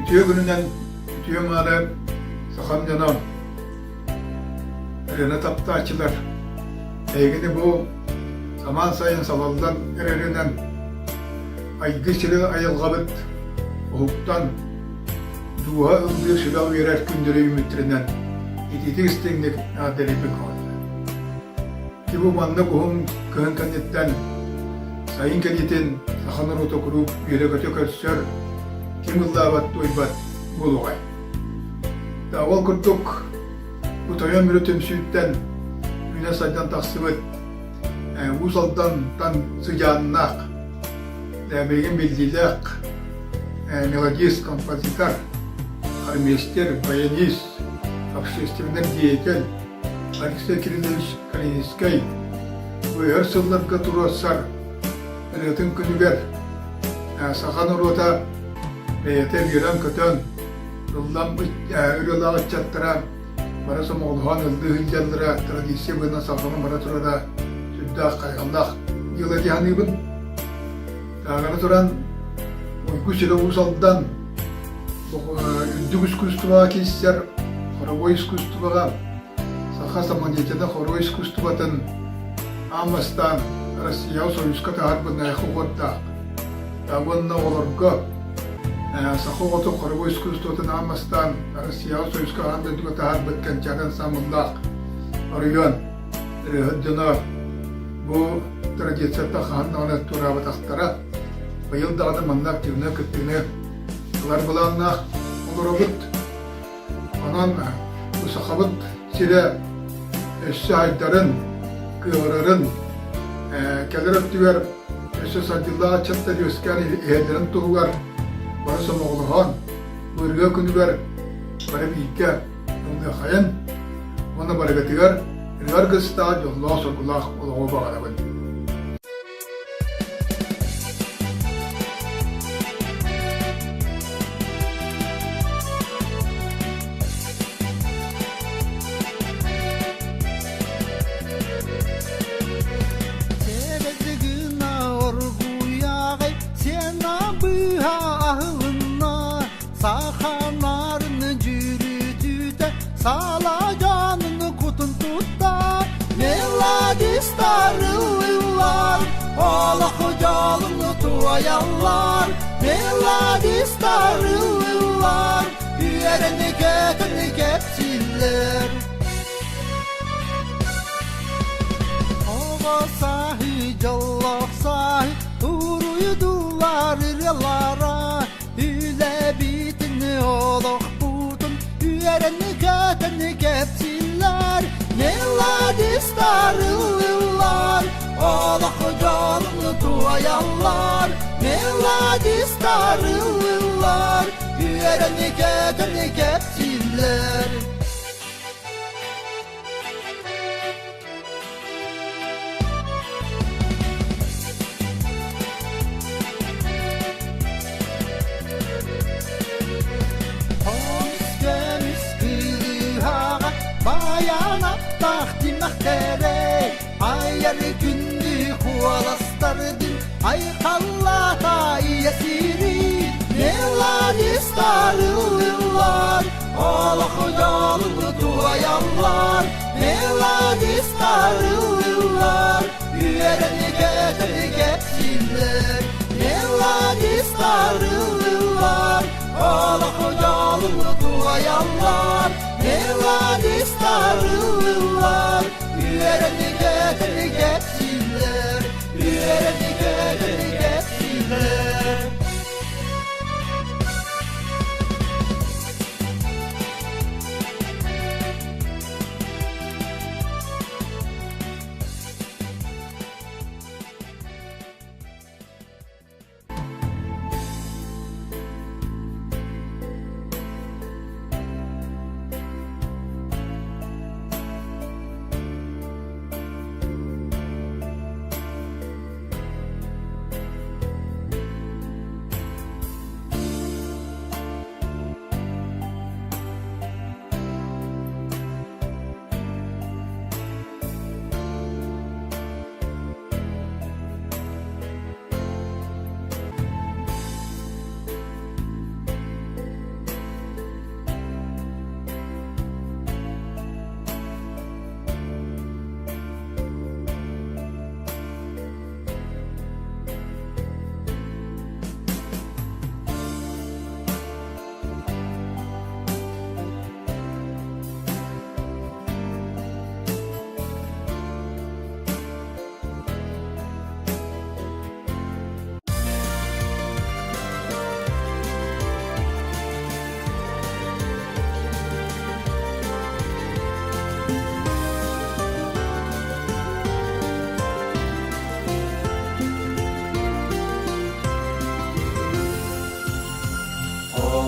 Үтүө күнүнэн үтүө мааны сахам дьоно, ырыаны таптааччылар, эһигини бу самаан сайын салаллан эрэринэн айгы сири айылҕабыт уһуктан дууһа ыллыыр сүрэх үөрэр күндүрү үүммүттэринэн итиитик истиҥник эҕэрдэлиибин көҕүллэ. Ити бу маннык уһун кыһын кэнниттэн сайын кэлиитин саха норуота куруук үөрэ-көтө көрсөр, ким ыллаабат туойбат буолуоҕай. Да ол курдук бу Тойон Мүрү түмсүүттэн үүнэ сайдан тахсыбыт Уус Алдантан сыдьааннаах, билигин биллиилээх мелодист, композитор, хормейстер, баянист, общественный деятель Алексей Кириллович Калининскай бу өр сылларга туруорсар ырыатын күнүгэр саха норуота бэйэтэ үөрэн-көтөн, ыллам ырыалаах ыччаттара бары сомоҕолоһон ыллыы сылдьаллара традиция быһыытынан салҕанан бара турара сүрдээх хайҕаллаах дьыала дии саныыбын. Аны туран Уйгу сирэ Уус Алдан үрдүк искусствоҕа киирсэр хоровой искусствоҕа саха самодеятельнай хоровой искусствотын аан бастаан Россияҕа Союзка таһаарбыт Найахы уордаах уонна оҕолорго саха оҕото хоровой искусствотын аан бастаан Россияҕа Союзка аан дойдуга таһаарбыт Кэнчээри ансаамбыллаах оройуон ырыаһыт дьоно бу традицияттан хаһан даҕаны туораабатахтара. Быйыл даҕаны манна активнай кыттыыны ылар былааннаах олоробут. Онон бу Сахабыт сирэ өссө айдарын, кыаҕырарын, кэлэр өттүгэр өссө сайдыылаах ыччаттар үөскээн иһэллэрин туһугар бары сомоҕолоһон, бу ырыа күнүгэр бары бииргэ ыллыаххайын уонна барыгытыгар ырыа аргыстаах дьоллоох-соргулаах олоҕу баҕарабын. Сэрэтигина оргуйаҕай сена быыһа аһылынна Саханарын дьүрүтүтэ саладьанын кутун тутта Мелодистар ыллыыллар олох дьолун туойаллар Мелодистар ыллыыллар үөрэн-көтөн кэпсииллэр Оҕо сааһы дьоллоох сааһы уруйдуулар ырыалара Үлэбитин олохпутун үөрэн-көтөн кэпсииллэр Мелодистар ыллыыллар олох дьолун туойаллар Мелодистар ыллыыллар үөрэн-көтөн кэпсииллэр Көмүс кыыһаҕа баян аттаах тимэхтэрэй Айар күндү куоластардын айхаллаата ийэ сири Мелодистар ыллыыллар олох дьолун туойаллар Мелодистар ыллыыллар үөрэн-көтөн кэпсииллэр Мелодистар ыллыыллар олох дьолун туойаллар Мелодистар ыллыыллар үөрэн-көтөн кэпсииллэр Үөрэн-көтөн кэпсииллэр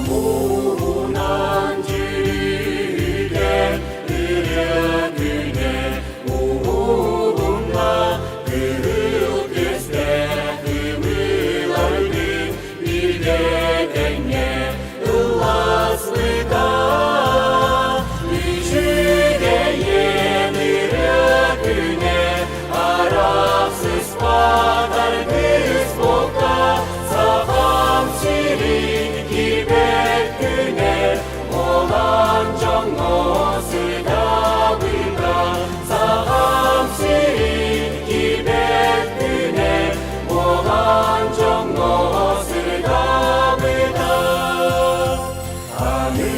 Хомуһунан дьүрүһүтэр ырыа күнэ уһугунна, кыһыл күөстээх ымыылардыын бииргэ тэҥҥэ ылласпыта. Үчүгэйиэн ырыа күнэ арахсыспат аргыс буолта, Сахам сирин килбэт күнэ буолан дьоҥҥо сыдабыта. Сахам сирин килбэт күнэ буолан дьоҥҥо сыдабыта. Аны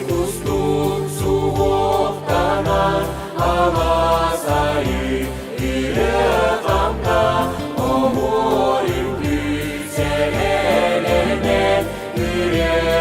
кустук суһуохтанан алаас айы ырыа-хамта оһуор үҥкүү сэрэлэнэн ырыа.